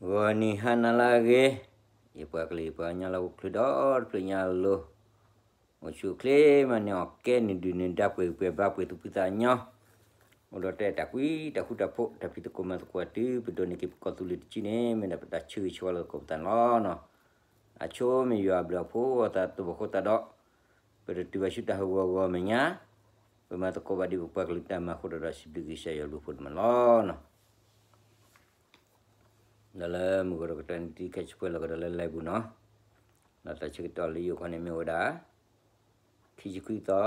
ဂီၤနံၤဟါနၤလၢအဂ့ၤ, ယပှၤကလုာ်ယပှၤကညီလၢဟီၣ်ခိၣ်ချၢဒီတဖျၢၣ်ညါအလိၤ, အိၣ်ဆူၣ်အိၣ်ချ့မၤန့ၢ်အီၣ်ကဲ နဒုၣ်နဒါပှဲၤဂံၢ်ပှဲၤဘါပှဲၤသူၣ်ဖှံသးညီ, အိၣ်ဒီးတၢ်အဲၣ်တၢ်ကွံတၢ်ဃူတၢ်ဖိး တၢ်ဖံးသကိးမၤသကိးတုၤ ပဒိးန့ၢ်က့ၤပကီၢ်သူလ့ၤတစုန့ၣ် မ့ၢ်ဒၣ်ပတၢ်ဆၢဂ့ၤဆၢဝါလၢသကိးပသးန့ၣ်လီၤ. အဆိမ့ၢ်ယွၤအဘျုးအဖှိၣ်အသးတဘီၣ်ဃိသတးဒီး ပတတုၤဘၣ်ဆူတၢ်ဟးဂီၤအဂီၢ်အမဲာ်ညါ, ပမၤသကိးဘၣ်ဒံးပပှၤကလုာ်တၢ်မၤအဃိဒီး ဒီးစံးဘျုးကစၢ်ယွၤအဘျုးအဖှိၣ်န့ၣ်လီၤ. ဒီးလၢမုၢ်ဂီၤဒီးကတီၢ်န့ၣ် တံၤခဲဆူပှဲၤလီၤကဒီးလၢ live ပူၤနီၤ, ဒီးတၢ်ဆၢကတီၢ်လၢယိၤခီန့ၣ်မ့ၢ်ဝဲဒၣ် ခံဆံခွံသီ လါ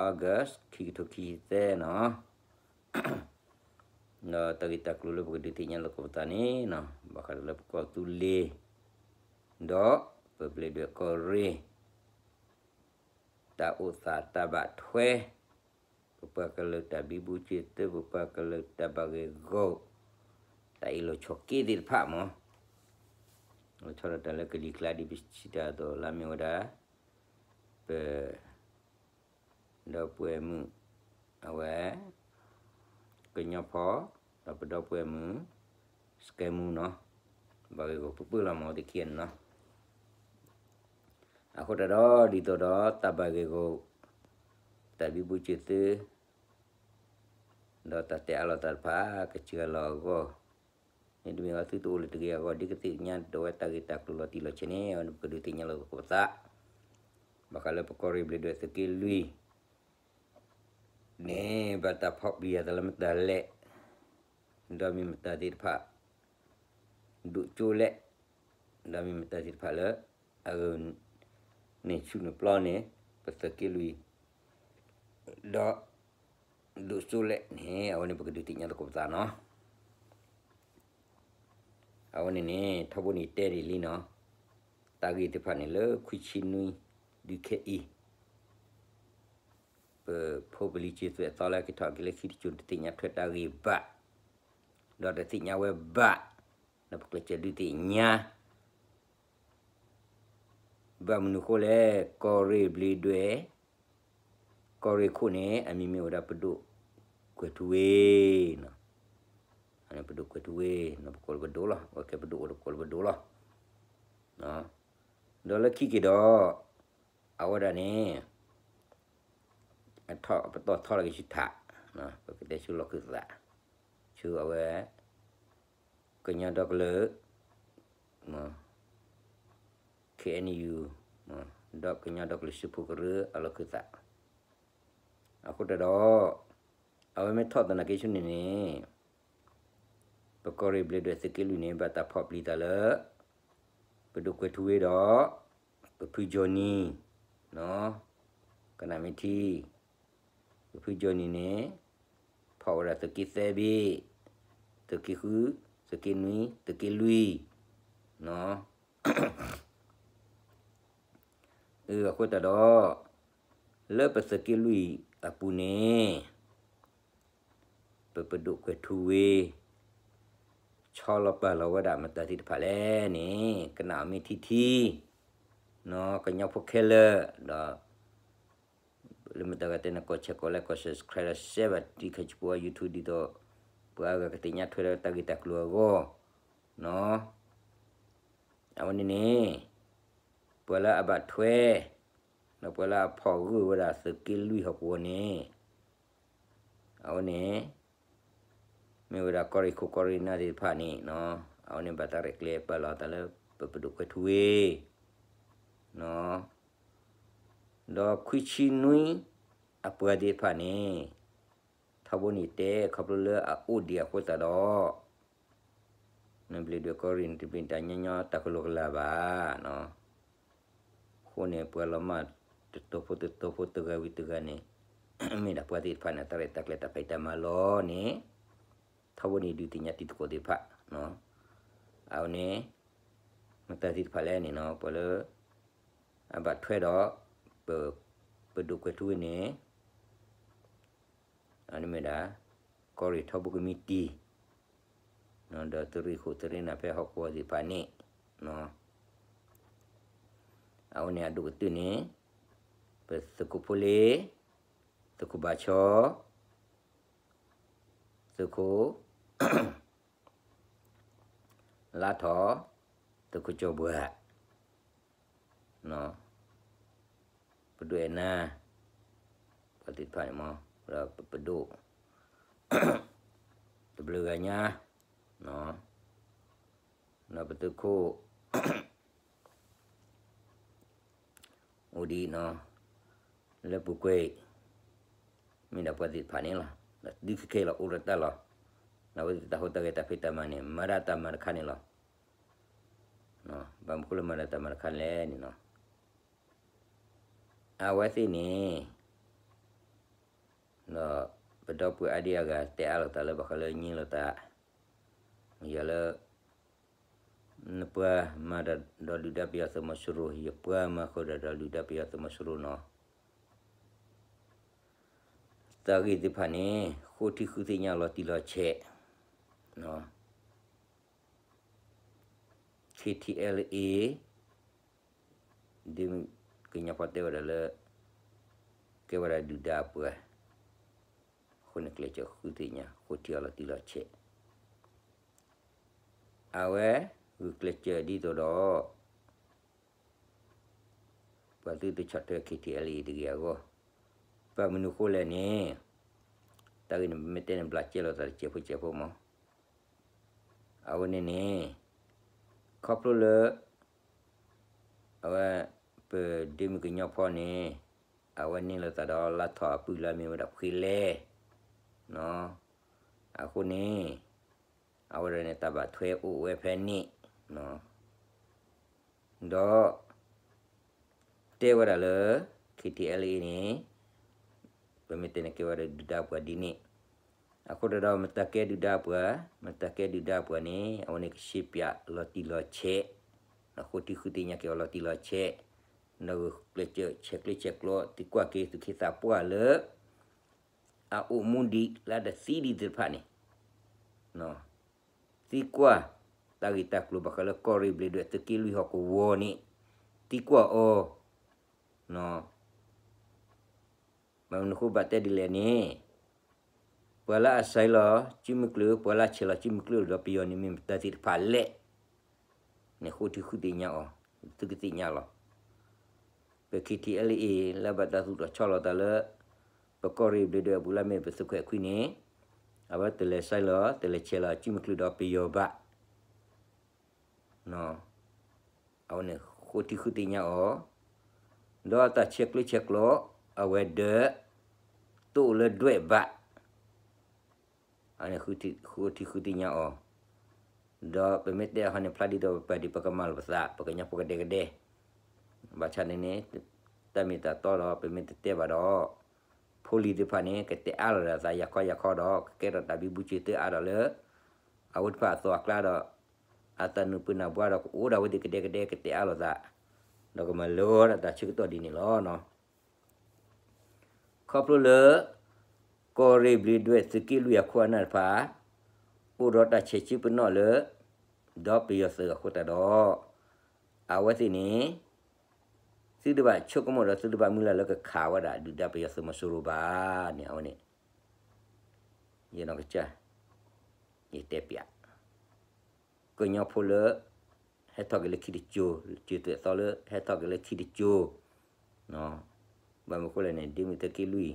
August ခံကထိခံဆံသၢနီၤ, ဒီးတၢ်ဂ့ၢ်တၢ်ကျိၤလၢပကဒုးသ့ၣ်ညါလိာ်သကိးပသးန့ၣ်နီၤ ဘၣ်ဃးဒီးလၢပကီၢ်သူလ့ၤ ဒီးပဘျီးဒွဲၣ်ကီၢ်ရ့ၣ် တၢ်အိၣ်သးတၢ်ဘၣ်ထွဲ, ပပှၤကလုာ်တၢ်ဘံဘူစၢၤသု, ပပှၤကလုာ်တၢ်ဘၣ်ဂ့ၢ်ဂီၢ်, တၢ်အ့ၣ်လိာ်ဆိးက့သ့ၣ်တဖၣ်မး, လီၤဆီဒၣ်တၢ်လၢကလံၤကျါဒ်ပစံးတၢ်အသိးလၢမ့ၢ်ဝဲဒၣ် ပ ဒီပုၢ်ဝဲၢ်မုၣ် အဝဲ ကညီဖီ ဒီးပဒီပုၢ်ဝဲၢ်မုၣ် စကဲမူနီၤ, ဘၣ်ဂ့ၢ်ဂီၢ်ပှဲၤပှဲၤလီၤမး အဝဲသ့ၣ်ခံဂၤန့ၣ်နီၤ. အဃိတၢ်ဒီးဒ်သိးဒီးတၢ်ဘၣ်ဂ့ၢ်ဂီၢ် တၢ်ဘံဘူစၢၤသု ဒီးတၢ်တဲအါလိာ်သးတဖၣ် ကစၢ်လီၤအဂီၢ်, မ့တမ့ၢ်ဘၣ်သုတအိၣ်လၢတဂ့ၤအဂီၢ် ဒ်ကသ့ၣ်ညါဒီးဝဲတၢ်ဂ့ၢ်တၢ်ကျိၤလီၤတံၢ်လီၤဆဲးန့ၣ် အဝဲန့ၣ်ပကဒုးသ့ၣ်ညါလိာ်သကိးပသး, ဘၣ်ဃးလၢပကီၢ်ရ့ၣ်ဘျီးဒွဲၣ်သုးက့လွံၢ် န့ၣ် ဘၣ်တၢ်ဖီၣ်ပျံၤအသးလၢမတၤလဲၣ်, ဒီးမ့ၢ်မတၤသ့ၣ်တဖၣ် ဒိၣ်ကၠိလဲၣ်, ဒီးမ့ၢ်မတၤသ့ၣ်တဖၣ်လၢ အဂ့ၢ် န့ၢ်ဆူၣ်န့ၢ်ပျီန့ၣ် ပသုးက့လွံၢ် ဒီး ဒိၣ်ကၠိလဲၣ်န့ၣ် အဝဲန့ၣ်ပကဒုးသ့ၣ်ညါသကိးပသးနီၤ. အဝဲန့ၣ်န့ၣ် ထီဘိန့ၣ်တဲဒ်လံနီၤ, တၢ်ဂ့ၢ်သ့ၣ်တဖၣ်န့ၣ်လၢခွံဆံနွံ ဒုးခဲအံၤ ပဖိပလံၤစၢၤသွဲၣ်သီလၢကထီၣ်က့ၤလၢခံတစိၤ တသ့ၣ်ညါထွဲတၢ်ဂ့ၢ်ဘၣ်, ဒီးတသ့ၣ်ညါဝဲဘၣ်, ဒီးပကျဲးစၢးဒုးသ့ၣ်ညါ ဘၣ်မနုၤဃိလဲၣ်, ကီၢ်ရ့ၣ်ဘျီးဒွဲၣ် ကီၢ်ရ့ၣ်ခိၣ်န့ၣ် အမံၤမ့ၢ်ဝဲဒၣ်ပဒိၣ်ကွဲၤထူဝ့နီၤ, ပဒိၣ်ကွဲၤထူဝ့နီၤ, ပကိးလၢပဒိၣ်လီၤ, အဝဲကဲပဒိၣ်အိၣ်ဒီးကိးလၢပဒိၣ်လီၤ. ဒီးလၢခံက့ၤဒီး အဝဲဒၣ်န့ၣ် အထီၣ်ပတီၢ်ထီလီၤက့ၤဆူထး, ပကတဲဆူလီၢ်ခၢၣ်သး, ဆူအဝဲ ကညီဒီကလုာ် KNU ဒီးကညီဒီကလုာ်စၢဖှိၣ်ကရၢအလီၢ်ခၢၣ်သး, အဃိတၢ်ဒီး အဝဲမ့ၢ်ထီၣ်သနာ်က့ဆူန့ၣ်န့ၣ် ပကီၢ်ရ့ၣ်ဘျီးဒွဲၣ်သုးက့လွံၢ်န့ၣ် ဘၣ်တၢ်ဖီၣ်ပျံၤသးလၢ ပဒိၣ်ကွဲၤထူဝ့ဒီး ပဖုကၠီနံၤ, ကနၣ်မ့ၢ်ထံ ပဖုကၠီနံၤန့ၣ် ဖီၣ်ဝဲဒၣ်သုးက့သၢဘ့ၣ်, သုးက့ဃု, သုးက့နွံ, သုးက့လွံၢ်, အဃိသတးဒီး လၢပသုးက့လွံၢ်အပူၤန့ၣ် ပပဒိၣ်ကွဲၤထူဝ့ ဆီလီၤပာ်လီၤဝဲဒၣ်မတၤသ့ၣ်တဖၣ်လဲၣ်န့ၣ် ကနၣ်အီၤမ့ၢ်ထံထံ, ကညီဖိခဲလၢာ်ဒီး လၢမတၤဂၤတဲန့ၣ် ကိးဆဲးကိးလဲၣ် ကိး subscribe ဒီး share ဘၣ်တံၤခဲဆူပဝဲ YouTube ဒ်သိး ပှၤအါဂၤကသ့ၣ်ညါထွဲလၢတၢ်ဂ့ၢ်တၢ်ကျိၤအဂီၢ်, အဝဲန့ၣ်န့ၣ် ပှၤလၢအဘၣ်ထွဲ ဒီးပှၤလၢအဖီၣ်ဂၢၢ်ဝဲဒၣ်သုးက့လွံၢ်ဟီၣ်ကဝီၤန့ၣ် အဝဲန့ၣ် မ့ၢ်ဝဲဒၣ်ကီၢ်ရ့ၣ်ခိၣ်ကီၢ်ရ့ၣ်နၢ်သ့ၣ်တဖၣ်န့ၣ် အဝဲန့ၣ်ဘၣ်တၢ်ရဲၣ်ကျဲၤပာ်လီၤအသးလၢ ပပဒိၣ်ကွဲၤထူဝ့ ဒီးခွံဆံနွံအပှၤသ့ၣ်တဖၣ်န့ၣ် ထီဘိန့ၣ်တဲခီဖျိလၢအအိၣ်ဒံးအဃိသတးဒီး နဘျီးဒွဲၣ်ကီၢ်ရ့ၣ်န့ၣ် တမ့ၢ်တၢ်ညီညီတၢ်ကလီကလီဘၣ်. အဃိန့ၣ် ပှၤလီၤမၢ်တတီၤဖိတတီၤဖိ တဂၤဝံၤတဂၤန့ၣ် မ့ၢ်ဒၣ်ပှၤသ့ၣ်တဖၣ်န့ၣ် တၢ်ရဲၣ်တၢ်ကျဲၤတၢ်ဖံးတၢ်မၤလီၤန့ၣ် ထီဘိန့ၣ်ဒုးသ့ၣ်ညါတံၤသကိးသ့ၣ်တဖၣ် အဝဲန့ၣ် မတၤသ့ၣ်တဖၣ်လဲၣ်န့ၣ်နီၤ ပှၤလၢ အဘၣ်ထွဲဒီး ပ ပဒိၣ်ကွဲၤထူဝ့န့ၣ် အန့ၣ်မ့ၢ်ဒၣ် ကီၢ်ရ့ၣ်ထီဘိကမံးတံာ် ဒီးသုးရ့ၣ်ခိၣ်သုးရ့ၣ်နၢ်ဖဲဟီၣ်ကဝီၤသ့ၣ်တဖၣ်န့ၣ် အဝဲန့ၣ်အဒိၣ်ကတၢၢ်န့ၣ် ပသုးခိၣ်ဖိလ့, သုးခိၣ်ဘၣ်ဆီ, သုးခိၣ် လၢ လါထီၣ် သုးခိၣ်ကၠီၤဘှါ ပဒိၣ်အဲၣ်နၤ ပှၤသ့ၣ်တဖၣ်န့ၣ်မ့ၢ် ဒီးပဒိၣ် တဘျုးဂၤညါ ဒီးပသုးခိၣ် အိၣ်ဒံးနီၤ လၢပူၤကွံာ် မ့ၢ်ဒၣ်ပှၤသ့ၣ်တဖၣ်န့ၣ်လီၤ. ဒီးတုၤခဲခဲအံၤလီၤ အိၣ်ဒီးတၢ်လီၤ. ဒီးအဝဲသ့ၣ်တၢ်ဟူးတၢ်ဂဲၤတၢ်ဖံးတၢ်မၤန့ၣ် မၤဒၣ်တၢ်မၤတခါန့ၣ်လီၤ. ဘၣ်မနုၤဃိလၢမၤဒၣ်တၢ်မၤတခါလဲၣ်န့ၣ်နီၤ အဝဲသ့ၣ်န့ၣ် ဒီးပဒီပုၢ်ဝဲၢ်အါဒံအါဂၤ တဲအါလိာ်သးလၢဘၣ်ဃးလၢညံလိာ်သး ယၤလၢ နပှၤမၤဒီးဒုၣ်ဒါပယီၤသုးမီၤစိရိၤ ယပှၤမၤဃုာ်ဒီးဒုၣ်ဒါပယီၤသုးမီၤစိရိၤနီၤ တၢ်ဂ့ၢ်သ့ၣ်တဖၣ်န့ၣ် ဃိထံဃုသ့ၣ်ညါလီၤတံၢ်လီၤဆဲး ခ့ထံအဲလ်အ့ ဒ်ကညီဖီတဲဝဲဒၣ်လၢ ကဲဝဲဒၣ်ဒုၣ်ဒါအပှၤ အဃိန့ၣ်ကျဲးစၢးဃုသ့ၣ်ညါ ဃိထံအီၤလီၤတံၢ်လီၤဆဲး အဝဲ ဂုာ်ကျဲးစၢးဒ်သိးဒီး ပှၤသုတဆီၣ်ထွဲ ခ့ထံအဲလ်အ့ တဂ့ၤအဂီၢ် ဘၣ်မနုၤဃိလဲၣ်န့ၣ် တၢ်ဂ့ၢ်န့ၣ် ပမ့ၢ်တဲန့ၣ် ဘျးကဲလိာ်သးတစဲးဖိစဲးဖိမး အဝဲန့ၣ်န့ၣ် ခီဖျိလၢ အဝဲ ပဒ့မုၣ်ကညီဖီန့ၣ် အဝဲန့ၢ်လိာ်သးဒီးလါထီၣ်အပုၢ်လၢအမ့ၢ်ဝဲဒၣ်ဖှ့လဲ အဃိန့ၣ် အဝဲဒၣ်န့ၣ် တၢ်ဘၣ်ထွဲအိၣ်ဝဲဖဲန့ၣ် ဒီး တဲဝဲဒၣ်လၢ ခ့ထံအဲလ်အ့န့ၣ် ပမ့ၢ်တဲန့ၣ်ကဲဝဲဒၣ်ဒုၣ်ဒါပှၤဒ်န့ၣ် အဃိတဒီး မတၤကဲဒုၣ်ဒါပှၤ မတၤကဲဒုၣ်ဒါပှၤန့ၣ် အဝဲန့ၣ်ကရှဲပၠးလီၤတံၢ်လီၤဆဲး ဃိထံဃုသ့ၣ်ညါက့ၤအီၤလီၤတံၢ်လီၤဆဲး ဒီးဂုာ်ကျဲးစၢးဆဲးကျၢဆဲးကျိး သံကွၢ်က့ၤသူၣ်က့သးပှၢ်လၢ အအိၣ်မူဒံးလၢတသံဒံးသ့ၣ်တဖၣ်န့ၣ် သံကွၢ် တၢ်ဂ့ၢ်တၢ်ကျိၤဘၣ်ဃးလၢကီၢ်ရ့ၣ်ဘျ့းဒွဲၣ်သုးက့လွံၢ်ဟီၣ်ကဝီၤန့ၣ် သံကွၢ်အီၤ ဘၣ်မနုၤဃိဘၣ်တဲဒ်လဲၣ်န့ၣ် ပှၤလၢအဆဲးလီၤစုမုၢ်ကျၢၢ် ပှၤလၢအဆဲးလီၤစုမုၢ်ကျၢၢ်ဒီးပယီၤန့ၣ် မ့ၢ်မတၤသ့ၣ်တဖၣ်လဲၣ်န့ၣ် ဃိထံဃုသ့ၣ်ညါအီၤ သုကသ့ၣ်ညါလီၤ. ပ ခ့ထံအဲလ်အ့ လၢဘၣ်တၢ်သူၣ်ထီၣ်ဆီလီၤသးလၢ ပကီၢ်ရ့ၣ်ဘျ့းဒွဲၣ်အပူၤလၢအမ့ၢ်ပသုးခွဲးခွံန့ၣ် အဝဲတလဲၤဆဲးလီၤ တလဲၤဆဲးလီၤစုမုၢ်ကျၢၢ်ဒီးပယီၤဘၣ် အဝဲန့ၣ်ဃိထံဃုသ့ၣ်ညါအီၤ ဒီးတၢ်ဆဲးကျၢဆဲးကျိး အဝဲဒၣ် တအိၣ်လၢဒွဲၣ်ဘၣ် အဝဲန့ၣ်ဃိထံဃုသ့ၣ်ညါအီၤ ဒီးပမ့ၢ်တဲအဟီန့ၣ် ဖျါဒ်သိးပပာ်ဒံးပကမၤလိာ်ပသး ပကညီဖိကဒဲကဒဲ ဘၣ်ဆၣ်န့ၣ်န့ၣ် တၢ်မ့ၢ်တၢ်တီဒီး ပမ့ၢ်တတဲဘၣ်ဒီး ဖိလံၤသ့ၣ်တဖၣ်န့ၣ် ကတဲအါလိာ်သးယၤခီယၤခီဒီး ကကဲထီၣ်တၢ်ဘံဘူဆ့သၢအါဒီးလၢ အဝဲသ့ၣ်တဖၣ်အသီအကျါဒီး အတၢ်နုာ်ပၢၢ်နၢ်ဘှါဒီး ကအိၣ်ဒၣ်ဝဲသ့ၣ်ကဒဲကဒဲကတဲအါလိာ်သး ဒီးကမၤလိဒီးတၢ်ဆၢကတီၢ်ဒ်န့ၣ်လီၤ. ခီဖျိလၢ ကီၢ်ရ့ၣ်ဘျ့းဒွဲၣ်သုးက့လွံၢ်အခိၣ်အနၢ်တဖၣ် အိၣ်ဒီးတၢ်ဆဲးစုပနီၣ်လၢ ဒီးပယီၤသုးအဃိသတးဒီး အဝဲသ့ၣ်န့ၣ် သုတဘၣ်ဆိကမိၣ်ဒီးသုတဘၣ်မုၢ်လၢ်လၢကခးဝဲဒၣ်ဒုၣ်ဒါပယီၤသုးမီၤစိရိၤဘၣ်န့ၣ် အဝဲန့ၣ် ယနီၢ်ကစၢ် ယတဲပျး ကညီဖိလၢ ဟဲထီၣ်က့ၤလၢခံတစိၤ စၢၤသွဲၣ်သီလၢ ဟဲထီၣ်က့ၤလၢခံတစိၤ ဘၣ်မနုၤဃိလဲၣ်န့ၣ် ဒ့မုၢ်သုးက့လွံၢ်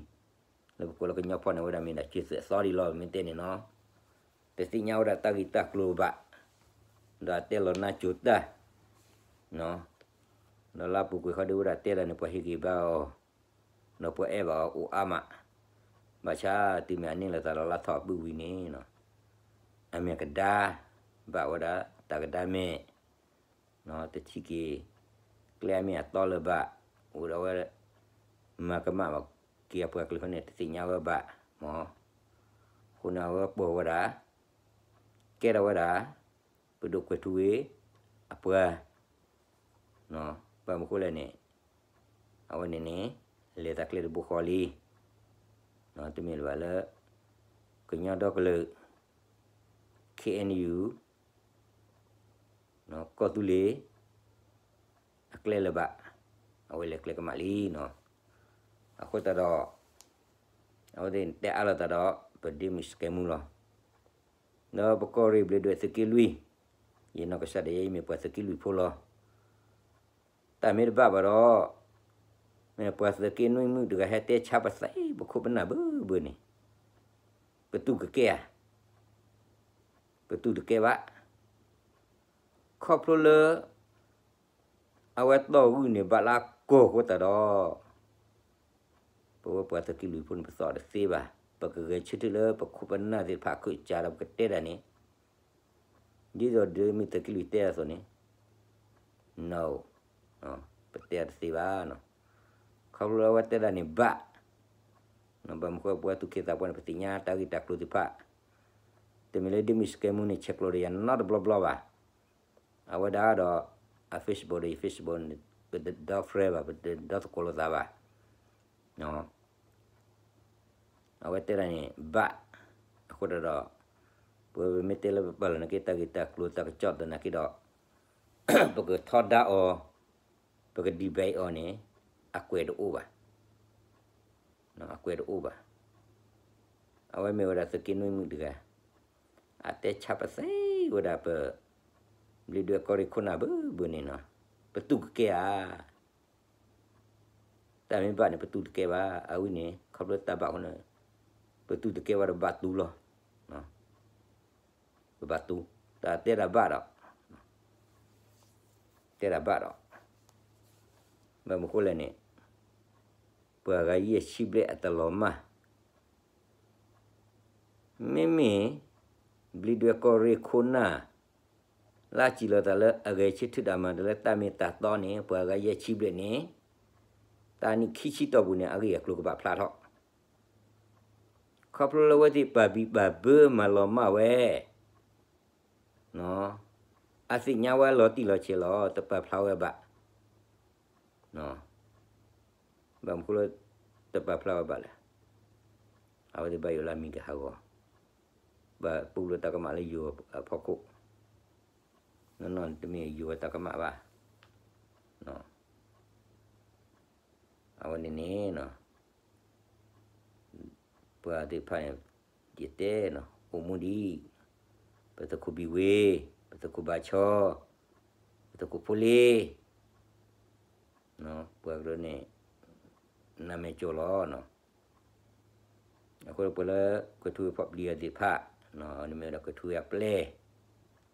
လၢပကိးလၢကညီဖီန့ၣ် ဝဲဒၣ်မ့ၢ်ဒၣ်စၢၤသွဲၣ်သီဒ်လီၤ မ့ၢ်တဲန့ၣ်နီၤ တသ့ၣ်ညါဝဲဒၣ်တၢ်ဂ့ၢ်တၢ်ကျိၤဘၣ် ဒီးအတဲလီၤနါစိၤတၢ် ဒီးလၢပူၤကွံာ်ဃီဒုဝဲဒၣ်တဲလီၤန့ၣ် ပှၤဟ့ၣ်ဂံၢ်ဘါအီၤ ဒီးပှၤအဲၣ်ဘၣ်အီၤအိၣ်အါမး ဘၣ်ဆၣ်တုၤမ့ၢ်အန့ၢ်လိာ်သးဒီးလါထီၣ်အပုၢ်ဝံၤန့ၣ် အမ့ၢ်ကဒါ ဘၣ်ဝဲဒၣ်တၢ်ကဒါမဲာ် တထံၣ်က့ၤ ကျဲအမ့ၢ်အတီလၢၤဘၣ် အိၣ်ဒီးဝဲ မၤကမၣ်ဘၣ်က့ၤအပှၤကလုာ်ဖဲန့ၣ် တသ့ၣ်ညါဝဲဘၣ်မး အဃိန့ၣ်အဝဲပိာ်ဝဲဒၣ် ကဲထီၣ်ဝဲဒၣ် ပဒိၣ်ကွဲၤထူဝ့အပှၤ ဘၣ်မနုၤဃိလဲၣ်န့ၣ် အဝဲန့ၣ်န့ၣ် လဲၤတၢ်ကျဲတဘိဃီလံ တမ့ၢ်လၢၤဘၣ်လၢ ကညီဒီကလုာ် ခ့ၣ်အဲၣ်ယူၣ် ကီၢ်သူလ့ၤ အကျဲလၢၤဘၣ် အဝဲလဲၤကျဲကမၣ်လံနီၤ အဃိသတးဒီး အဝဲသ့ၣ်တဲအါလိာ်သးဒီး ပဒ့မုၣ်စကဲမူလီၤ ဒီးပကီၢ်ရ့ၣ်ဘျ့းဒွဲၣ်သုးက့လွံၢ် ယနီၢ်ကစၢ်ဒၣ်ယဲ ယမ့ၢ်ပှၤသုးက့လွံၢ်ဖိလီၤ. တၢ်မ့ၢ်တဘၣ်ဘၣ်ဒီး, မ့ၢ်ပှၤသုးက့နွံမုၣ်တဂၤဟဲတဲဆါပသး ပခိၣ်ပနၢ်ဘၣ်ဘၣ်န့ၣ်, ပတူၢ်ကကဲဧါ, ပတူၢ်တကဲဘၣ်. ခီဖျိလၢ အဝဲတီၢ်ဂုၢ်န့ၣ်ဘၣ်လၢကိၢ်ဃိသတးဒီး, ပဝဲပှၤသုးက့လွံၢ်ဖိန့ၣ် ပသးတသ့ဘၣ်, ပကဂဲၤဆၢထၢၣ်လၢပခိၣ်ပနၢ်သ့ၣ်တဖၣ်အခိၣ်ကၢဒီးပကတဲဒၣ်န့ၣ်, ဒ်သိးဒ်မ့ၢ်သုးက့လွံၢ်တဲအသိးန့ၣ်, no, ပတဲတသ့ဘၣ်နီၤ. ခီဖျိလၢအဝဲတဲဒၣ်န့ၣ်ဘၣ်, ဘၣ်မနုၤဃိပဝဲသူၣ်က့သးပှၢ်န့ၣ် ပသ့ၣ်ညါတၢ်ဂ့ၢ်တၢ်ကျိၤသ့ၣ်တဖၣ်, တမ့ၢ်လၢဒ်မုၢ်စကဲမူန့ၣ် ဆဲးကျိးဒီးယၤနီတဘျီဘျီဘၣ်. အဝဲဒၣ်ဒီး အ Facebook ဒီးယ Facebook န့ၣ် ပတဒီ friend ဘၣ်, ပတဒီသကိးလိာ်သးဘၣ်. အဝဲတဲဒၣ်န့ၣ်ဘၣ်, အဃိသတးဒီး, ပမ့ၢ်တဲလၢပပာ်လီၤနာ်က့တၢ်ဂ့ၢ်တၢ်ကျိၤတၢ်ကစီၣ်သနာ်က့ဒီး, ပကထီဒါအီၤ, ပက debate အီၤန့ၣ်, အကွဲးတအိၣ်ဘၣ်, အကွဲးတအိၣ်ဘၣ်. အဝဲမ့ၢ်ဝဲဒၣ်သုးက့နွံမုၣ်တဂၤ, အတဲဆါပသးဝဲဒၣ်ပ ဘျံးဒွဲၣ်ကီၢ်ရ့ၣ်ခိၣ်နၢ်ဘၣ်ဘၣ်န့ၣ်နီၤ, ပတူၢ်ကကဲဧါ. တၢ်မ့ၢ်ဘၣ်န့ၣ် ပတူၢ်တကဲဘၣ်, အဝဲန့ၣ် ခီဖျိတၢ်ဘၣ်အဃိန့ၣ်, ပတူၢ်တကဲဘၣ်ဒီးဘၣ်တူၢ်လီၤ. ပဘၣ်တူၢ်, တၢ်တဲဒၣ်ဘၣ်ဒီး, တဲဒၣ်ဘၣ်ဒီး, ဘၣ်မနုၤဃိလဲၣ်န့ၣ်, ပှၤဂၤယဲၢ်ဆံဘျဲၣ်အတလီၤမၢ် မ့မ့ၢ် ဘျံးဒွဲၣ်ကီၢ်ရ့ၣ်ခိၣ်နၢ် လၢစံးလီၤသးလၢအဂဲၤဆၢထၢၣ်ဒၣ်မၤတၢ်လၢတၢ်မ့ၢ်တၢ်တီန့ၣ် ပှၤဂၤယဲၢ်ဆံဘျဲၣ်န့ၣ် တၢ်နံၣ်ခံဆံတီၢ်ပူၤန့ၣ် အဂ့ၢ်အကျိၤကဘၣ်ဖျါထီၣ်, ခီဖျိလၢအဝဲသ့ၣ်ပာ်ဘံၣ်ပာ်ဘၢမၤလီၤမၢ်ဝဲ, အသ့ၣ်ညါဝဲလီၤတံၢ်လီၤဆဲးလီၤ တပာ်ဖျါဝဲဘၣ်. ဘၣ်မနုၤဃိလၢ တပာ်ဖျါဝဲဘၣ်လဲၣ်. အဝဲသ့ၣ်ဘၣ်ယိၣ်လၢအမံၤကဟးဂီၤ, ဘၣ်ပူလၢတၢ်ကမၣ်လၢယိၤအဖီခိၣ်, နီၢ်နီၢ်န့ၣ်တမ့ၢ်ယိၤဝဲတၢ်ကမၣ်ဘၣ်. အဝဲန့ၣ်န့ၣ် ပှၤသ့ၣ်တဖၣ်န့ၣ် ယတဲနီၤ အိၣ်မူဒံး, ပသုးခိၣ်ဘံၣ်ဝ့, ပသုးခိၣ်ဘၣ်ဆီ, ပသုးခိၣ်ဖိလ့, ပှၤကရၢန့ၣ် နမဲာ်ကၠီလီၤနီၤ. အဃိပှၤလၢကထူဝဲဖီၣ်ပျံၤအီၤသ့ၣ်တဖၣ်, နမ့ၢ်ဒီးကထူဝဲအပျဲၢ်,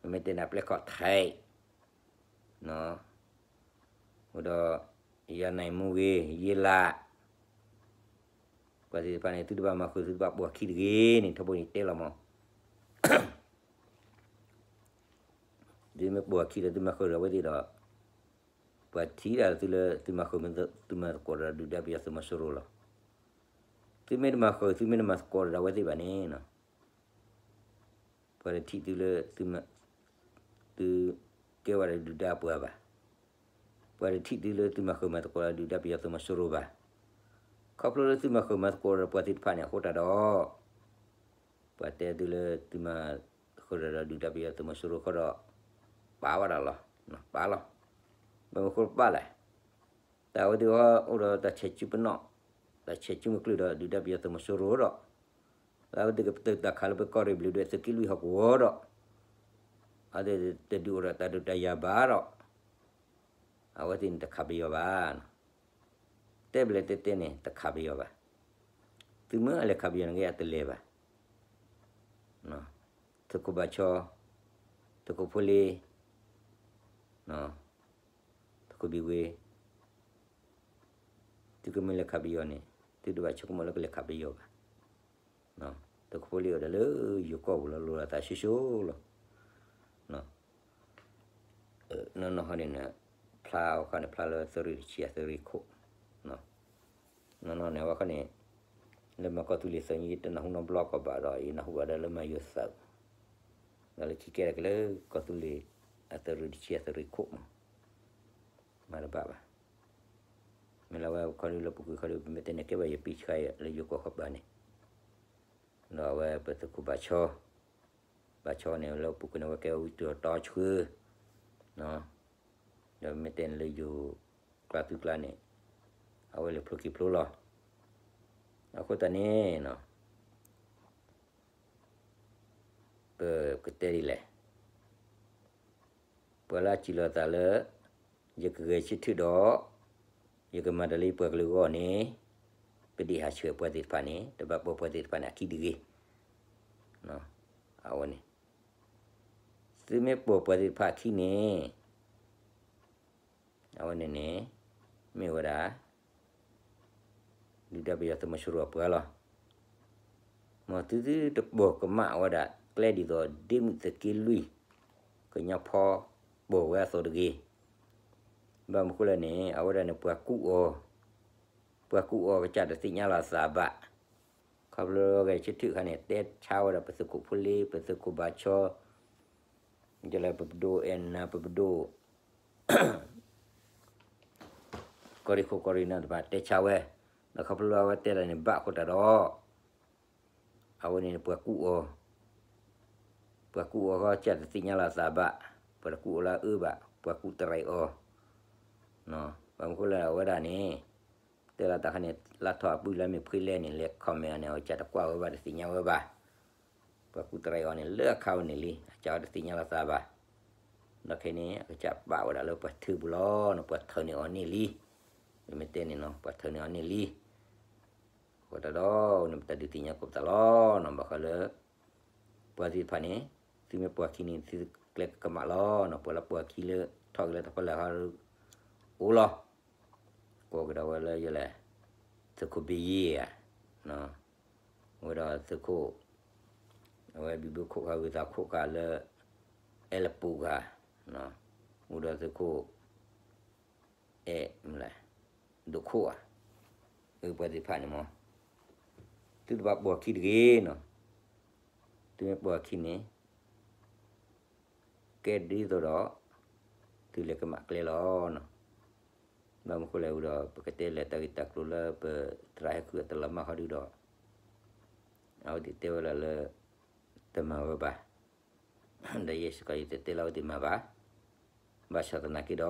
နမ့ၢ်တဲန့ၣ်အပျဲၢ်ခီၣ်ထံး အိၣ်ဒီး ယၤနၢ်မူဂ့ၤ ယ့လး, ပှၤသ့ၣ်တဖၣ်န့ၣ် သုတဘၣ်မၤဃုာ် သုတဘၣ်ပိာ်အခံတဂ့ၤန့ၣ် ထီဘိန့ၣ်တဲလီၤမး. သုမ့ၢ်ပိာ်အခံဒီးသုမၤဃုာ်ဒီးအဝဲသ့ၣ်ဒီး, ပှၤထံၣ်ဒၣ်သုလၢသုမၤဃုာ် သုမၤသကိးဒီးဒုၣ်ဒါပယီၤသုးမီၤစိရိၤလီၤ. သုမ့ၢ်တမၤဃုာ် သုမ့ၢ်တမၤသကိးဒီးအဝဲသ့ၣ်ဘၣ်န့ၣ် ပှၤတထံၣ်သုလၢ သုကဲဝဲဒၣ်ဒုၣ်ဒါပှၤဘၣ်. ပှၤတထံၣ်သုလၢသုမၤဃုာ်မၤသကိးဒီးဒုၣ်ဒါပယီၤသုးမီၤစိရိၤဘၣ်. ခီဖျိလၢသုမၤဃုာ်မၤသကိးဒီးပှၤသ့ၣ်တဖၣ်န့ၣ်အဃိသတးဒီး, ပှၤတဲသုလၢသုမၤဃုာ်ဒီးဒုၣ်ဒါပယီၤသုးမီၤစိရိၤဃီဒီး, ပာ်ဝဲဒၣ်လီၤ, ပာ်လီၤ. ဘၣ်မနုၤဃိပာ်လဲၣ်. တၢ်ဝဲသ့ၣ်အိၣ်ဒီးတၢ်ဆဲးစုပနီၣ်, တၢ်ဆဲးစုမုၢ်ကျုၢ်ဒီးဒုၣ်ဒါပယီၤသုးမီၤစိရိၤဒီး, လၢအဝဲသ့ၣ်ကပတုာ်တၢ်ခးလၢပကီၢ်ရ့ၣ်ဘျံးဒွဲၣ်သုးက့လွံၢ်ဟီၣ်ကဝီၤဒီး, အဝဲသ့ၣ်တဒုးအိၣ်ဒီးတၢ်ဒုးတၢ်ယၤဘၣ်ဒီး, အဝဲသ့ၣ်န့ၣ်တခးပယီၤဘၣ်. တဲဘျဲၣ်တဲတဲန့ၣ် တခးပယီၤဘၣ်. သုမ့ၢ်အလဲၤခးပယီၤန့ၣ်က့အတလဲၤဘၣ်. သုးခိၣ်ဘၣ်ဆီ, သုးခိၣ်ဖိလ့, သုးခိၣ်ဘံၣ်ဝ့, သုကမ့ၢ်လဲၤခးပယီၤန့ၣ်, သုတဘၣ်ဆိကမိၣ်လၢကလဲၤခးပယီၤဘၣ်. သုးခိၣ်ဖိလ့အိၣ်ဒီးလၢယိၤကီၢ်ပူၤလီၤ လိၣ်လီၤသးဆိဆိလီၤ. နီၢ်နီၢ်ဟီန့ၣ်န့ၣ်, ဖျါအခါန့ၣ် ဖျါလၢသုးရ့ၣ်တဆံအသုးရ့ၣ်ခိၣ်. နီၢ်နီၢ်န့ၣ် အဝဲခီန့ၣ်, လၢမၤကီၢ်သူလ့ၤသၢညါ ယတနၢ်ဟူနီတဘျီကီးဘၣ်ဒီး ယနၢ်ဟူဘၣ်ဒီးလၢမၤယိၤသး, ဒီးလၢခံကဲဒၣ်က့ၤလၢကီၢ်သူလ့ၤအသုးရ့ၣ်တဆံအသုးရ့ၣ်ခိၣ်မး, မၤတဘၣ်ဘၣ်. မ့ၢ်လၢအဝဲခီဒုလၢပူၤကွံာ်ခီဒု ပမ့ၢ်တဲန့ၣ် ကဲဘၣ်ယပံဆှါလၢယိၤကီၢ်ဃီဘၣ်န့ၣ်, ဒီးအဝဲပသုးခိၣ်ဘၣ်ဆီ, ဘၣ်ဆီန့ၣ် လၢပူၤကွံာ်န့ၣ် အဝဲကဲဝဲဝံတီၤတီဆှၢ, ဒီးမ့ၢ်တဲန့ၣ်လၢယိၤကျါသုကျါန့ၣ်, အဝဲလဲၤဖျိက့ၤဖျိလီၤ. အဃိသတးန့ၣ် ပကတဲဒ်လဲၣ်. ပှၤလၢအစံးလီၤသးလၢ ယကဂဲၤဆၢထၢၣ်ဒီး ယကမၤတၢ်လၢယပှၤကလုာ်အဂီၢ်န့ၣ် ပဒံးဟးဆှဲးပှၤသ့ၣ်တဖၣ်န့ၣ် တဘၣ်ပိာ်ပှၤသ့ၣ်တဖၣ်န့ၣ်အခံတဂ့ၤ. အဝဲန့ၣ် သုမ့ၢ်ပိာ်ပှၤသ့ၣ်တဖၣ်အခံန့ၣ် အဝဲန့ၣ်န့ၣ် မ့ၢ်ဝဲဒၣ် ဒုၣ်ဒါပယီၤသုးမီၤစိရိၤအပှၤလီၤ. မ်သုသုတပိာ်ကမၣ်ဝဲဒၣ်ကျဲဒ်သိး ဒ့မုၣ်သုးက့လွံၢ် ကညီဖီပိာ်ဝဲအသိးတဂ့ၤ. ဘၣ်မနုၤဃိလဲၣ်န့ၣ် အဝဲဒၣ်န့ၣ်ပှၤကူၣ်အီၤ, ပှၤကူၣ်အီၤကစၢ်တသ့ၣ်ညါလီၤသးဘၣ်. ခီဖျိလၢဂဲၤဆၢထၢၣ်အခါန့ၣ် တဲဆါဝဲဒၣ်ပသုးခိၣ်ဖိလ့ ပသုးခိၣ်ဘၣ်ဆီ ကလဲၤပပဒိၣ်အဲၣ်နၤ ပပဒိၣ် ကီၢ်ရ့ၣ်ခိၣ်ကီၢ်ရ့ၣ်နၤတဖၣ်တဲဆါဝဲ, ဒီးခီဖျိလၢအဝဲတဲတၢ်န့ၣ်ဘၣ်အဃိတၢ်ဒီး အဝဲန့ၣ်ပှၤကူၣ်အီၤ, ပှၤကူၣ်အီၤဃီကစၢ်တသ့ၣ်ညါလီၤသးဘၣ်, ပှၤတကူၣ်အီၤလၢအအၢဘၣ်, ပှၤကူၣ်တရံးအီၤ, ဘၣ်မနုၤဃိလၢအဝဲဒၣ်န့ၣ် တဲလီၤတၢ်ခါန့ၣ် လၢထီၣ်အပုၢ်လၢမ့ၢ်ဖှ့လဲၣ်န့ၣ် လဲၤ comment န့ၣ် အကစၢ်တကွၢ်ဝဲဘၣ်တသ့ၣ်ညါဝဲဘၣ်. ပှၤကူၣ်တရံးအီၤန့ၣ် လၢအခါဝဲန့ၣ်လံ အကစၢ်ဝဲတသ့ၣ်ညါလီၤသးဘၣ်. ဒီးခဲအံၤန့ၣ် အကစၢ်ပာ်ဝဲဒၣ်လၢပှၤထုးပူၤလီၤနီၤ ပှၤထုးန့ၢ်အီၤန့ၢ်လံ. မ့ၢ်တဲန့ၣ်နီၤ ပှၤထုးန့ၢ်အီၤန့ၢ်လံ. အဃိတၢ်ဒီးန့ၣ် ပတၢ်ဒုးသ့ၣ်ညါကိးပသးလီၤနီၤ ဘၣ်ဃးလၢ ပှၤသ့ၣ်တဖၣ်န့ၣ် သုမ့ၢ်ပိာ်အခံန့ၣ် သုကျဲကမၣ်လီၤနီၤ ပှၤလၢပိာ်အခံလၢထီၣ်က့ၤလၢတၢ်ဖီလာ်ဟီ အိၣ်လီၤ. ကိးကဒီးဝဲလၢယလဲၣ် သုးခိၣ်ဘ့ယ့ၢ်ဧါ, ဝဲဒီးသုးခိၣ် အဝဲဘံဘုခိၣ်ခါဝံသးခိၣ်ခါလၢ အဲလပူၤခါ, အိၣ်ဒီးသုးခိၣ် အဲၣ် ဒိၣ်ခိၣ်ဧါ, အပှၤသ့ၣ်တဖၣ်န့ၣ်မ့ၢ် သုတဘၣ်ပိာ်အခံတဂ့ၤနီၤ, သုမ့ၢ်ပိာ်အခံန့ၣ် ကဲဒ်သိးဒီး သုလဲၤကမၣ်ကျဲလီၤနီၤ. ဘၣ်မနုၤဃိလဲၣ်ဝံၤဒီး ပကတဲလဲၤတၢ်ဂ့ၢ်တၢ်ကျိၤလၢပသရၣ်ဟဲခုၣ်အတလီၤမၢ်ဃီဒုဒီး အဝဲသ့ၣ်တဲဝဲလၢ တမၤဝဲဘၣ်, ဒီးယဲစ့ၢ်ကီးယတတဲလၢအဝဲသ့ၣ်မၤဘၣ်. ဘၣ်ဆၣ်သနာ်က့ဒီး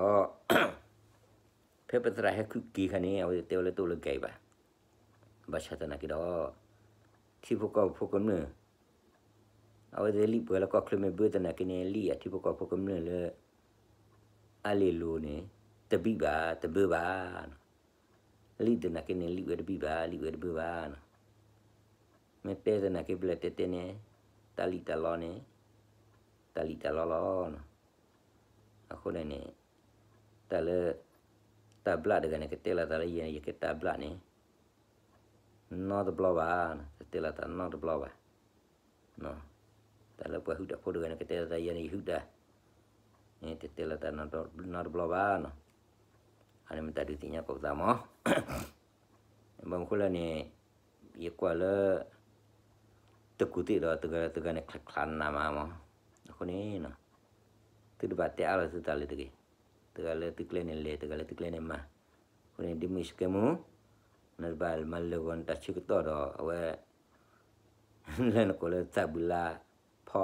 ဖဲပသရၣ်ဟဲခုၣ်က့ၤခါန့ၣ် အဝဲသ့ၣ်တဲဝဲလၢတအိၣ်လၢကဲအံၤဘၣ်. ဘၣ်ဆၣ်သနာ်က့ဒီး ထံဖိကီၢ်ဖိကမျၢၢ် အဝဲသ့ၣ်လံၣ်ပှဲၤလၢကီၢ်ချၢမ့ၢ်ဘၢသနာ်က့န့ၣ် လံၣ်အထံဖိကီၢ်ဖိကမျၢၢ်လၢ အါလ့ၤလိၤန့ၣ် တဘံၣ်ဘၣ် တဘၢဘၣ်နီၤ. လံၣ်သနာ်က့န့ၣ် လံၣ်ဝဲတဘံၣ်ဘၣ် လံၣ်ဝဲတဘၢဘၣ်နီၤ. မ့ၢ်တဲသနာ်က့ဘျဲၣ်တဲတဲန့ၣ် တၢ်လံၣ်တၢ်လီန့ၣ် တၢ်လံၣ်တၢ်လီလီၤနီၤ. အဃိန့ၣ်န့ၣ် တၢ်လၢ တၢ်ဘျၣ်တဂၤန့ၣ် ကတဲလီၤသးလၢယဲ ယကဲတၢ်ဘျၣ်န့ၣ် နီတဘျီဘၣ်, တတဲလီၤသးနီတဘျီဘၣ်. တၢ်လၢပှၤဟုၣ်တၢ်ဖိတဂၤန့ၣ် ကတဲလီၤသးယဲန့ၣ် ယဟုၣ်တၢ်, တတဲလီၤသးနီတဘျီဘၣ်နီၤ. အန့ၣ်မ့ၢ်တၢ်ဒုးသ့ၣ်ညါကိးပသးမး. ဘၣ်မနုၤဃိလဲၣ်န့ၣ် ယကွၢ်လၢ တကူးသ့ၣ်ဒီး တဂၤတဂၤန့ၣ် ချးချးနးမးမး. အဃိန့ၣ် သုတဘၣ်တဲအါလီၤသုသးလၢၤတဂ့ၤ. တဂၤလၢသုကျဲန့ၣ်လဲၤ တဂၤလၢသုကျဲန့ၣ်မၤ. အဃိန့ၣ် ဒ်မုၢ်စကဲမူ နတဘၣ်မၤလၢာ်ဂီၤနတၢ်ဆၢကတီၢ်ဒီး အဝဲ လၢနကိးလၢသးဘုလါဖီ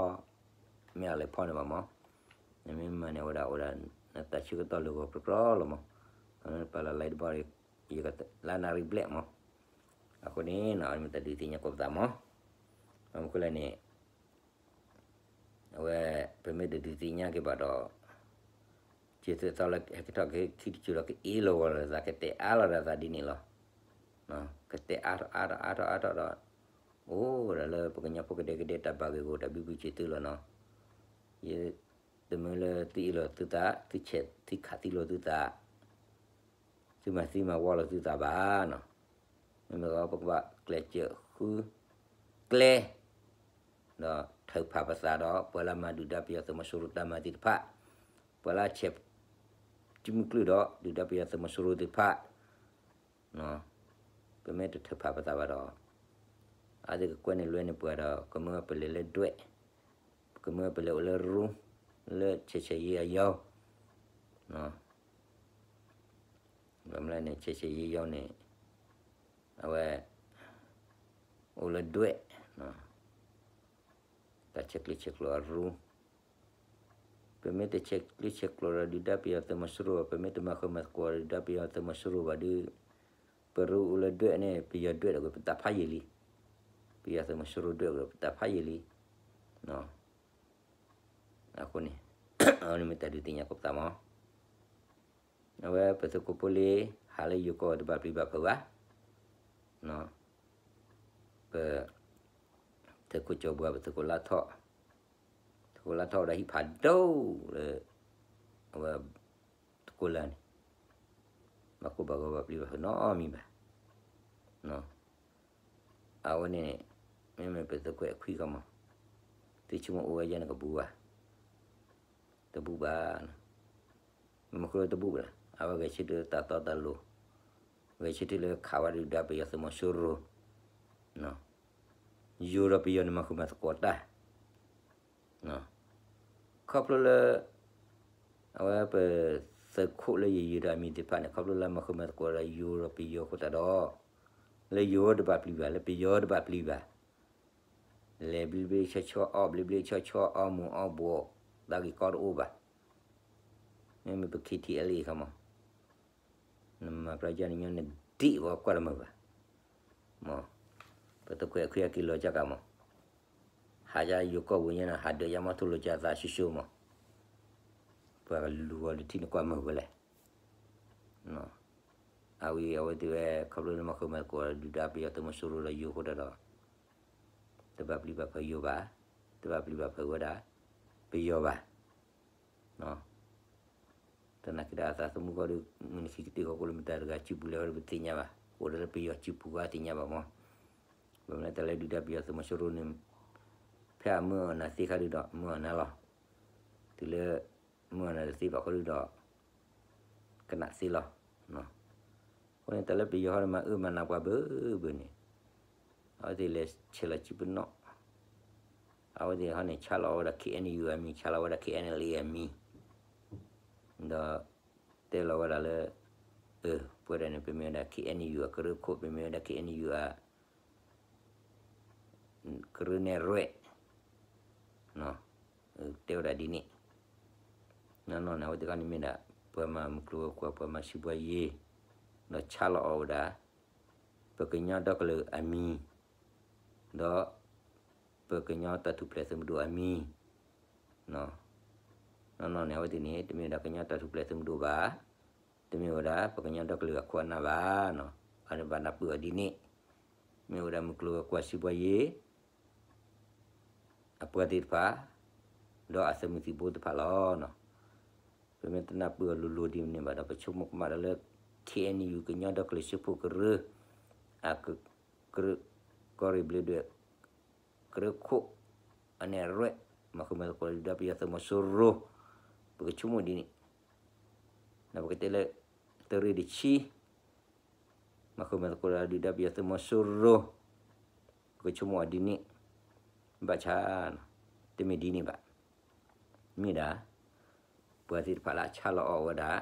မ့ၢ်အလဲၤဖီန့ၣ်ဘၣ်မး. နမ့ၢ်မၤန့ၣ် အဝဲဒၣ်အိၣ်ဒၣ် နတၢ်ဆၢကတီၢ်လၢာ်ဂီၤကြီကြီလီၤမး. နပာ်လီၤလါတဘီ ယကလါနၣ်ရံၣ်ဘျဲၣ်မး. အဃိန့ၣ် အမ့ၢ်တၢ်ဒုးသ့ၣ်ညါကိးပသးမး. ဘၣ်မနုၤဃိလဲၣ်န့ၣ် အဝဲ ပမ့ၢ်တဒုးသ့ၣ်ညါက့ၤဘၣ်ဒီး စံးသုးသီလၢဟဲက့ၤထီၣ်က့ၤခံတစိၤဒီး ကအ့ၣ်လိာ်ဂီၤလိာ်သး ကတဲအါလိာ်ဒီးသးဒ်န့ၣ်လီၤ. ကတဲအါထီၣ်အါထီၣ်အါထီၣ်အါထီၣ်ဒီး အိၣ်ဒၣ်လၢပကညီဖိကဒဲကဒဲတၢ်ဘၣ်ဂ့ၢ်ဂီၢ်တၢ်ဘံဘူစံးသုးလီၤနီၤ. ယ တမ့ၢ်လၢသုအ့ၣ်လိာ်သုသး သုဆဲးသုခးသံလိာ်သုသး သုမၤသံမၤဝီလိာ်သုသးဘၣ်နီၤ. မ့မ့ၢ်ဒီးပကဘၣ်ကျဲးစၢးဃုကျဲ ဒီးထုးဖးပသးဒီး ပှၤလၢမၤဒုၣ်ဒါပယီၤသုးမီၤစိရိၤတၢ်မၤသ့ၣ်တဖၣ်, ပှၤလၢအဆဲး ကမုၢ်ကျုာ်ဒီး ဒုၣ်ဒါပယီၤသုးမီၤစိရိၤသ့ၣ်တဖၣ် ပမ့ၢ်တထုးဖးပသးဘၣ်ဒီး အဝဲသ့ၣ်ကကွဲန့ၢ်လွဲန့ၢ်ပှၤဒီး ကမၢပလဲၤလၢဒွဲၣ်, ကမၢပလဲၤအိၣ်လၢရူ လၢဆဲးဆဲးယံၤအယီၤ, ဘၣ်မနုၤလဲၣ်န့ၣ် ဆဲးဆဲးယံၤအယီၤန့ၣ် အဝဲ အိၣ်လၢဒွဲၣ်, တၢ်ဆဲးကျၢဆဲးကျိးအရူ ပမ့ၢ်တဆဲးကျၢဆဲးကျိးဒီးဒုၣ်ဒါပယီၤသုးမီၤစိရိၤဘၣ်, ပမ့ၢ်တမၤဃုာ်မၤသကိးဒီးဒုၣ်ဒါပယီၤသုးမီၤစိရိၤဘၣ်ဒီး ပရူအိၣ်လၢဒွဲၣ်န့ၣ် ပယီၤဒွဲၣ်ဒီးပတၢ်ဖးယံာ်လံ, ပယီၤသုးမီၤစိရိၤဒွဲၣ်ဒီးပတၢ်ဖးယံာ်လံ. အဃိန့ၣ် အဝဲန့ၣ်မ့ၢ်တၢ်ဒုးသ့ၣ်ညါကိးပသးမး, အဝဲပသုးခိၣ်ဖိလ့ ဟးလၢယိၤကီၢ်ဝဲတဘၣ်ပျံၤဘၣ်ဖုးဘၣ်, ပ သုးခိၣ်ကၠီၤဘှါ ပသုးခိၣ်လါထီၣ်, သုးခိၣ်လါထီၣ်ဝဲဒၣ်ဟံၣ်ဖးဒိၣ်လၢ အဝဲ တကိးလၢန့ၣ် ဘၣ်ကိၢ်ဘၣ်ဂီၤဘၣ်ပျံၤဘၣ်ဖုးနီတမံၤဘၣ်. အဝဲန့ၣ် မ့မ့ၢ်ပသုးခိၣ်အဲၣ်ခွံခီမး, သုဆိကမိၣ်အိၣ်ဝဲယဲန့ၣ်ကဘူးဘၣ်, တဘူးဘၣ်, မ့ၢ်မနုၤဃိတဘူးဘၣ်လဲၣ်, အဝဲဂဲၤဆၢထၢၣ်လၢတၢ်တီတၢ်လိၤ, ဂဲၤဆၢထၢၣ်လၢခးဝဲဒုၣ်ဒါပယီၤသုးမီၤစိရိၤ, ယိၤဒီးပယီၤန့ၣ်မၤဃုာ်မၤသကိးတၢ် ခီဖျိလၢ အဝဲပသုးခိၣ်လၢယယုၢ်ဒီးအမံၤသ့ၣ်တဖၣ်န့ၣ် ခီဖျိလၢမၤဃုာ်မၤသကိးဒီးယိၤဒီးပယီၤအဃိသတးဒီး လၢယိၤတဘၣ်ပျံၤဘၣ် လၢပယီၤတဘၣ်ပျံၤဘၣ်, လဲၤဘျ့ဘျ့ဆှီဆှီ အီၣ်ဘျ့ဘျ့ဆှီဆှီ အီမူၤအီဘှီး တၢ်ဂ့ၢ်ကီတအိၣ်ဘၣ်. မ့မ့ၢ်ပ K T L A ခီမး နမၤပြယါနညီနဒံးဝဲကွၢ်တမုာ်ဘၣ်. မ့ၢ် ပသုးခိၣ်အဲၣ်ခွံအက့ၤလီၤကၢ်ကၢ်မး, ဟးယါယိၤကီၢ်ပူၤညါန့ၣ် ဟးဒၢးယါမီၢ်ထူလိာ်ကၢ်သးဆူၣ်ဆူၣ်မး, ပှၤကလူၤအီၤလၢထံန့ၣ်ကွၢ်မုာ်ဝဲလဲၣ်. အဝဲအဝဲသ့ၣ်ဝဲ ခီဖျိလၢမၤဃုာ်မၤသကိးဒုၣ်ဒါပယီၤသုးမီၤစိရိၤဒီးယိၤအဃိတၢ်ဒီး တဘၣ်ပျံၤဘၣ်ဖုးယိၤဘၣ်, တဘၣ်ပျံၤဘၣ်ဖုးဝဲဒၣ် ပယီၤဘၣ်. သနာ်က့ဒီးအသးသမူဃီဒီး မုၢ်နံၤခံကတၢၢ်ဃီ ကအိၣ်လၢမတၤတဂၤစုပူၤလဲၣ်ဃီဒီးပသ့ၣ်ညါဘၣ်, အိၣ်ဒီးလၢပယီၤစုပူၤဃီသ့ၣ်ညါဘၣ်မး. ဘၣ်မနုၤတၢ်လၢဒုၣ်ဒါပယီၤသုးမီၤစိရိၤန့ၣ် ဖဲအမၢအီၣ်နၤသ့ခါဒုဒီး မၢအီၣ်နၤလီၤ. တုၤလၢ မၢအီၣ်နၤတသ့ဘၣ်ဃီဒုဒီး ကနၣ်သ့လီၤ. အဃိန့ၣ် တၢ်လၢပယီၤဟီန့ၣ် မၤအၢမၤနးပှၤဘၣ်ဘၣ်န့ၣ် အဝဲသ့ၣ်လဲၤဆဲးလီၤစုပနီၣ်, အဝဲသ့ၣ်ဟီန့ၣ် ဆါလီၤအီၤဝဲဒၣ် K N U အမံၤ, ဆါလီၤဝဲဒၣ် K N L A အမံၤ, ဒီး တဲလီၤဝဲဒၣ်လၢ အၢ ပဝဲဒၣ်န့ၣ် ပမ့ၢ်ဝဲဒၣ် K N U အကရၢခိၣ်, ပမ့ၢ်ဝဲဒၣ် K N U အ ကရၢနဲၣ်ရွဲၣ်, တဲဝဲဒၣ်ဒ်န့ၣ်. နီၢ်နီၢ်န့ၣ် အဝဲသ့ၣ်ခီန့ၣ်မ့ၢ်ဒၣ် ပှၤမၤမုၢ်ကျိၤဝဲၤကွာ် ပှၤမၤစံးပှၤယ့ၤ, ဒီးဆါလီၤအီၤဝဲဒၣ် ပကညီဒီကလုာ်အမံၤ, ဒီး ပကညီတၢ်ထူၣ်ဖျဲးသုးမုၢ်ဒိၣ်အမံၤ, နီၢ်နီၢ်န့ၣ် အဝဲသ့ၣ်န့ၣ် တမ့ၢ်ဝဲဒၣ်ကညီတၢ်ထူၣ်ဖျဲးသုးမုၢ်ဒိၣ်ဘၣ်, တမ့ၢ်ဝဲဒၣ် ပကညီဒီကလုာ်အခိၣ်အနၢ်ဘၣ်, အန့ၣ်ဘၣ်နၢ်ပၢၢ်အီၤဒ်န့ၣ်, မ့ၢ်ဝဲဒၣ်မုၢ်ကျိၤဝဲၤကွာ်စံးပှၤယ့ၤ အပှၤသ့ၣ်တဖၣ်, ဒီးအသုးမုၢ်သံၣ်ဘိသ့ၣ်တဖၣ်လီၤ. ပမ့ၢ်တနၢ်ပၢၢ်အီၤလိၤလိၤဒ်န့ၣ်ဘၣ်ဒီး ပဆိကမိၣ်ကမၣ်ဒီးလၢ K N U ကညီဒီကလုာ်စၢဖှိၣ်ကရၢ, အက, ကရၢ, ကီၢ်ရ့ၣ်ဘျ့းဒွဲၣ်, ကရၢခိၣ်, အနဲၣ်ရွဲၣ်, မၤဃုာ်မၤသကိးဒုၣ်ဒါပယီၤသုးမီၤစိရိၤ, ပကဆိကမိၣ်ဒ်န့ၣ်, ဒီးပကတဲလၢ သုးရ့ၣ်တဆံ မၤဃုာ်မၤသကိးဒီးဒုၣ်ဒါပယီၤသုးမီၤစိရိၤ, ပကဆိကမိၣ်အီၤဒ်န့ၣ်, ဘၣ်ဆၣ်, တမ့ၢ်ဒ်န့ၣ်ဘၣ်. မ့ၢ်ဒၣ် ပှၤသ့ၣ်တဖၣ်လၢအဆါလီၤအီၤဝဲဒၣ်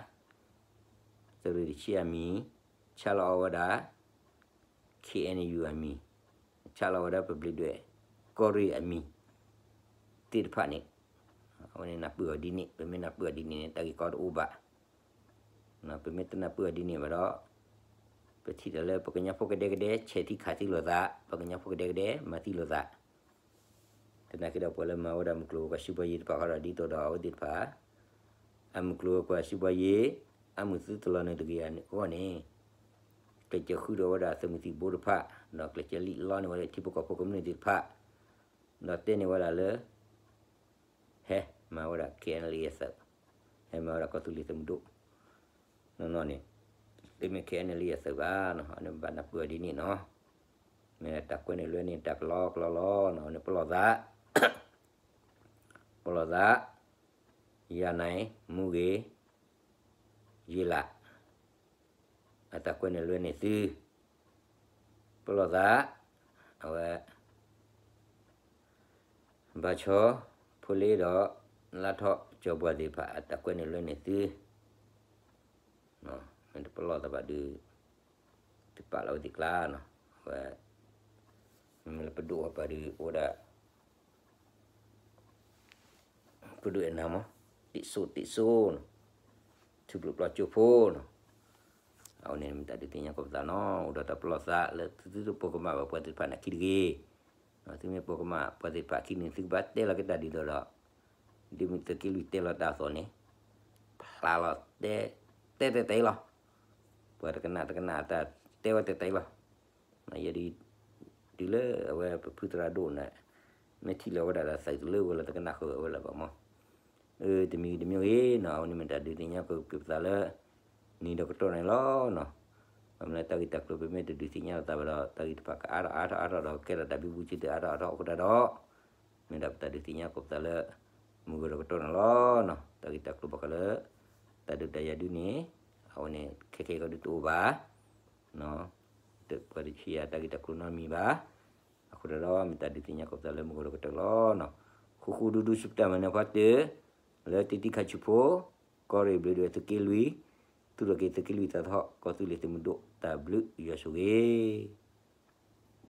သုးရ့ၣ်တဆံအမံၤ, ဆါလီၤအီၤဝဲဒၣ် K N U အမံၤ, ဆါလီၤဝဲဒၣ်ပဘျ့းဒွဲၣ် ကီၢ်ရ့ၣ်အမံၤ သ့ၣ်တဖၣ်န့ၣ်, အဝဲန့ၣ်နၢ်ပၢၢ်အီၤဒ်န့ၣ်, ပမ့ၢ်နၢ်ပၢၢ်အီၤဒ်န့ၣ်န့ၣ် တၢ်ဂ့ၢ်ကီတအိၣ်ဘၣ်. ပမ့ၢ်တနၢ်ပၢၢ်အီၤဒ်န့ၣ်ဘၣ်ဒီး, ပထံၣ်တၢ်လၢပကညီဖိကဒဲကဒဲ ဆဲးထံခးထံလိာ်သး, ပကညီဖိကဒဲကဒဲ မၤသံလိာ်သး. သနာ်က့ဒီးပှၤလၢမၤဝဲဒၣ်မုၢ်ကျိၤဝဲၤကွာ်စံးပှၤယ့ၤတဖၣ်ဃီဒီးဒ်သိးဒီးအဝဲသ့ၣ်တဖၣ် အမုၢ်ကျိၤဝဲၤကွာ်စံးပှၤယ့ၤ, အမုၢ်သုတလီၤန့ၣ်တဂ့ၤအဂီၢ်န့ၣ်, ကျဲးစၢးဃုဒီးဝဲဒၣ်သုးမုၢ်သံၣ်ဘိတဖၣ်, ဒီးကျဲးစၢးလံၣ်လီန့ၢ်ဝဲဒၣ်ထံဖိကီၢ်ဖိကမျၢၢ်သ့ၣ်တဖၣ်, ဒီးတဲန့ၢ်ဝဲဒၣ်လၢ ဟဲမၤဝဲဒၣ် K N L A အသုး, ဟဲမၤဝဲဒၣ်ကီၢ်သူလ့ၤသုးမုၢ်ဒိၣ်, နီၢ်နီၢ်န့ၣ်, တမ့ၢ် K N L A အသုးဘၣ်နီၤ, အန့ၣ်ဘၣ်နၢ်ပၢၢ်အီၤဒ်န့ၣ်နီၤ. မ့ၢ်တၢ်ကွဲးန့ၣ်လွဲန့ၣ် တၢ်ကလီကလီလီၤနီၤ, အန့ၣ်ပလီၢ်သး ပလီၢ်သး, ယၤနၤ မူဂ့ၤ, ယ့လး, အတၢ်ကွဲးန့ၣ်လွဲန့ၣ်သု, ပလီၢ်သး, အဝဲ ဘၣ်ဆီ ဖိလ့ဒီး လါထီၣ်ကၠီၤပှၤသ့ၣ်တဖၣ် အတၢ်ကွဲးန့ၣ်လွဲန့ၣ်သု, မ့ၢ်တပလီၢ်သးဘၣ်ဒီး တပာ်လီၤဝဲသ့ၣ်ကျါနီၤ, အဝဲ မ့ၢ်လၢပဒိၣ်အီၤပာ်ဒီး အိၣ်ဝဲဒၣ် ပဒိၣ်အဲၣ်နၤမး, တ့ၢ်စိတ့ၢ်စိနီၤ, ထူဘျုးပျီကၠိဖိနီၤ, အဝဲန့ၣ်မ့ၢ်တၢ်ဒုးသ့ၣ်ညါကိးပသးနီၤ, အိၣ်ဒီးတၢ်ပလီၢ်သးလၢသုသုတပိာ်ကမၣ်ဘၣ်ပှၤသ့ၣ်တဖၣ်န့ၣ်ခံတဂ့ၤ, သုမ့ၢ်ပိာ်ကမၣ်ပှၤသ့ၣ်တဖၣ်ခံန့ၣ် သုကဘၣ်တဲလီၤက့ၤတၢ်ဒ်သိးဒီး ဒ်မ့ၢ်သုးက့လွံၢ်တဲလီၤတၢ်အသိးန့ၣ်, ဖျါလီၤတဲ, တဲတဲတဲလီၤ, ပှၤတကနၣ်တကနၣ်အတၢ်တဲဝဲတဲတဲလီၤ. ယဲဒ်, တုၤလၢအဝဲပဖုသရၣ်ဒိၣ်န့ၣ်, မ့ၢ်ထံၣ်လီၤဝဲဒၣ်ဒီးသုးတလၢဝဲလီၤ တကနၣ်ဃုာ်ဝဲလၢၤဘၣ်မး. အၢ တမံၤတမံၤဂ့ၤနီၤ အဝဲန့ၣ်မ့ၢ်တၢ်ဒုးသ့ၣ်ညါက့ၤပသးလၢ နံၤဒီးကတီၢ်န့ၣ်လီၤနီၤ. ဘၣ်မနုၤလၢတၢ်ဂ့ၢ်တၢ်ကျိၤပမ့ၢ်တဒုးသ့ၣ်ညါလီၤသးဘၣ်ဒီး တၢ်ဂ့ၢ်တဖၣ်ကအါထီၣ်အါထီၣ်အါထီၣ်ဒီးကဲထီၣ်တၢ်ဘံဘူဆံတၢၢ်အါထီၣ်အါထီၣ်အဃိသတးဒီး မ့ၢ်ဒၣ်ပတၢ်ဒုးသ့ၣ်ညါက့ၤပသးလၢ မုၢ်ဂီၤဒီးကတီၢ်န့ၣ်လီၤနီၤ. တၢ်ဂ့ၢ်တၢ်ကျိၤဘၣ်ဃးလၢ တၢ်ဒုးတၢ်ယၤဒုန့ၣ် အဝဲန့ၣ် ခဲခဲအံၤကီးဒုတအိၣ်ဘၣ် ပှၤတဆံးယၤတၢ်ဂ့ၢ်တၢ်ကျိၤနီတမံၤဘၣ်. အဃိသတးဒီး မ့ၢ်တၢ်ဒုးသ့ၣ်ညါက့ၤပသးလၢမုၢ်ဂီၤဒီးကတီၢ်လီၤနီၤ. ဃူဃူဒူဒူစံးပတၢ်မၤနၢၤဖးတၢၢ် လၢတံတံခါဆူးဖိ ကီၢ်ရ့ၣ်ဘျ့းဒဝဲၢ်သုးက့လွံၢ် သူၣ်ထီၣ်က့ၤသုးက့လွံၢ်သးသဟီၣ် ကီၢ်သူလ့ၤသုးမုၢ်ဒိၣ် တၢ်ဘျုးယွၤဆိၣ်ဂ့ၤ